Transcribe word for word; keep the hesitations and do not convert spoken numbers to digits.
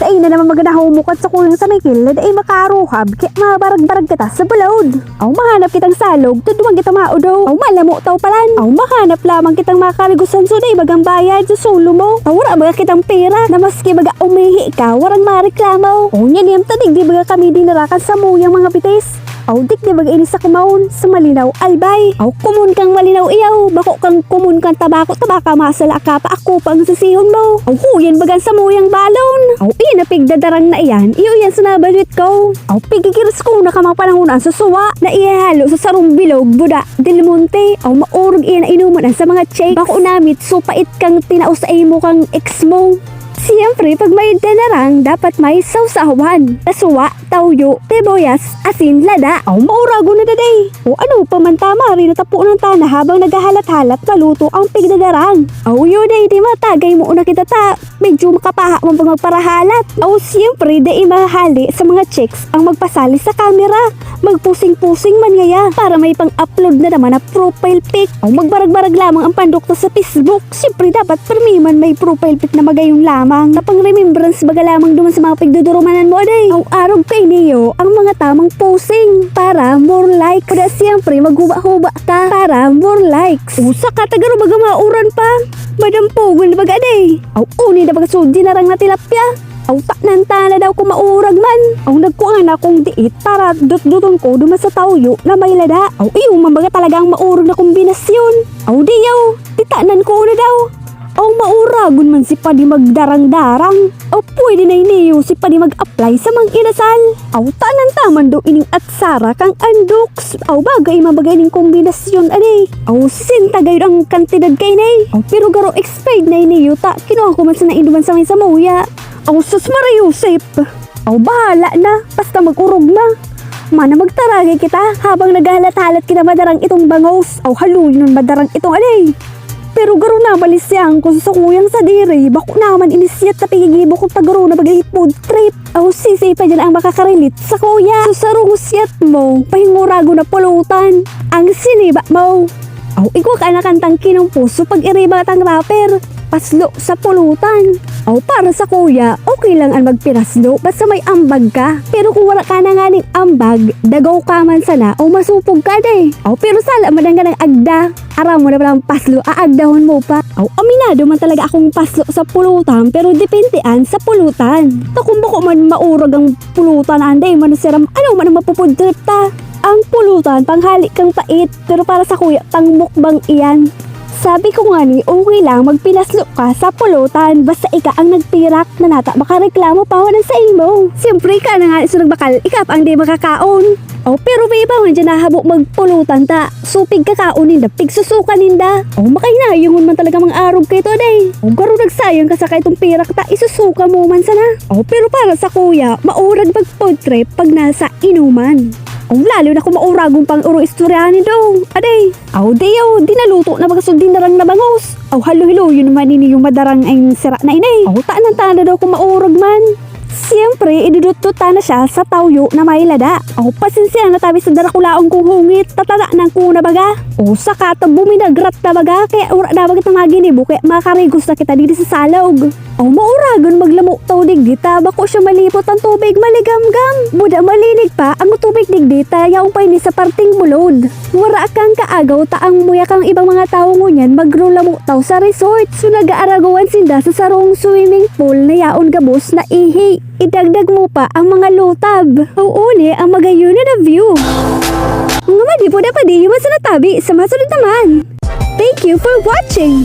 Ay na naman maganahaw mo ka sa kuyang sa may kilid, ay makaruhab, kaya mabarag-barag kita sa balaod. Aw mahanap kitang salog, tuduan kita maudaw. Aw malamok taw palan. Aw mahanap lamang kitang makarigusan so day bagang bayad sa sulo mo. Aw wara baga kitang pera, na maski baga umihi ka, warang mareklamo. O niya niyam ta digdi baga kami dinarakan sa muyang mga bitis. Aw digdi baga ini sa kumaon, sa malinaw albay. Aw kumun kang malinaw iyaw, bako kang kumun kang tabako, tabaka masala ka pa ako pang sisihon mo. Aw huyan bagang sa muyang balon. Aw iyan na pigdadarang na iyan, iyo iyan sa nabaluit ko. Aw pigigiris ko na kamang panahon ang susuwa, na iyahalo sa sarong bilog, buda, Del Monte. Aw maurog iyan na inuman ang sa mga check. Bako namit, so pait kang tinao sa imo kang ex mo. Siyempre, pag may darang, dapat may sawsawan. Tasuwa, tawyo, teboyas, asin, lada. Aw mauragon na daday. O ano pa man tama rin na tapunan tana habang naghahalat-halat maluto ang pigdadarang. Aw iyo day, di matagay mo una kita ta. Medyo makapaha mo pag magparahalat. Aw siyempre, day mahali sa mga chicks ang magpasali sa camera. Magpusing-pusing man ngaya para may pang-upload na naman na profile pic. Aw magbarag-barag lamang ang pandok ta sa Facebook. Siyempre, dapat permi man may profile pic na magayon lamang. Tapang remembrance baga lamang duman sa mga pigdudurumanan mo, aday. Aw arog kay niyo ang mga tamang posing para more likes. Kuda siyempre, maghuba-huba ka para more likes. Usa ka tagaro baga mauran pa. Madampugan baga, aday. Aw uni na baga so dinarang na tilapia. Aw taknan tana daw ko maurag man. Aw nagkuan akong diit para dutdutun ko duman sa tawyo na may lada. Aw iyo man baga talagang maurag na kombinasyon. Aw diyaw, titanan ko na daw. Aw mauragon man si padi magdarang-darang. Aw pwede na iniyo si padi mag-apply sa mang inasal. Aw tanan taman do ining atsara kang andoks. Aw bagay man baga ining kombinasyon, aday. Aw sisenta gayod ang kantidad kay inay. Aw pero garo expired na iniyo ta kinuha ko man sa nainuman sa may samuya. Aw sus Maria Yusip. Aw bahala na, basta mag-urog na. Mana magtaragay kita habang naghahalat-halat kita madarang itong bangos. Aw haluyon madarang itong aday. Pero garo na malisiyang ko sa kuyang sa diri, bako naman inisiyat na pigigibo ko ta garo na bagay food trip. Aw sisi pa dyan ang makaka-relate sa kuya. So sarong siyat mo, pahingurago na pulutan ang siniba mo. Aw iko ka na kantang kinumpuso pag iriba tang rapper. Paslo sa pulutan. Aw para sa kuya, okay lang ang magpiraslo, basta may ambag ka. Pero kung wala ka na nga ning ambag, dagaw ka man sana, o masupog ka de. Aw pero sala madangga ng agda. Ara mo na palang paslo, aagdahon mo pa. Aw aminado man talaga akong paslo sa pulutan, pero depende an sa pulutan. Ta kung bako man maurag ang pulutan, anday man siram, ano man ang mapupudrip ta. Ang pulutan, panghali kang pait, pero para sa kuya, pang mukbang iyan. Sabi ko nga ni, okay lang, magpinaslo ka sa pulutan, basta ika ang nagpirak na nata, makareklamo pa wanan sa imo. Siyempre, ika na nga, so nagbakal, ika pa ang di makakaon. O, pero may iba man dyan na habo magpulutan ta, supig kakaon ninda, pigsusukan ninda. O, makahinayungon man talaga mang arog kay to, aday. O, garo nagsayang ka sa kay tong pirak ta, isusuka mo man sana. O, pero para sa kuya, maurag mag food trip pag nasa inuman. O, lalo na kung mauragon pang uro istoryahan do. Aday. Aw, diyaw, dinaluto na baga so dinarang na bangos. Aw, halo-halo, yun naman ini yung madarang ay sira na inay. Aw, tanan-tanan daw kung maurag man. Siyempre, idudutdut tana siya sa tawyo na may lada. Aw, pasensiya na tabi sa darakulaong kung hungit, tatana ng kuna baga. O, saka ta buminagrat na baga, kaya ura na baga tamagin ibo, kaya makarigos na kita didi sa salog. O, mauragon maglamo taw digdi ta, bako siya malipot ang tubig, maligamgam. Buda malinig pa ang tubig digdi ta, yaong pa ini sa parting bulod. Wara kang kaagaw ta ang muya kang ibang mga tao ngunyan magrulamo taw sa resort. So nag-aaraguan sinda sa sarong swimming pool na yaon gabos na ihi. Idagdag mo pa ang mga lutab. Uuni ang magayon na view. Mga madi po dapat di yung masanatabi sa masunod naman. Thank you for watching.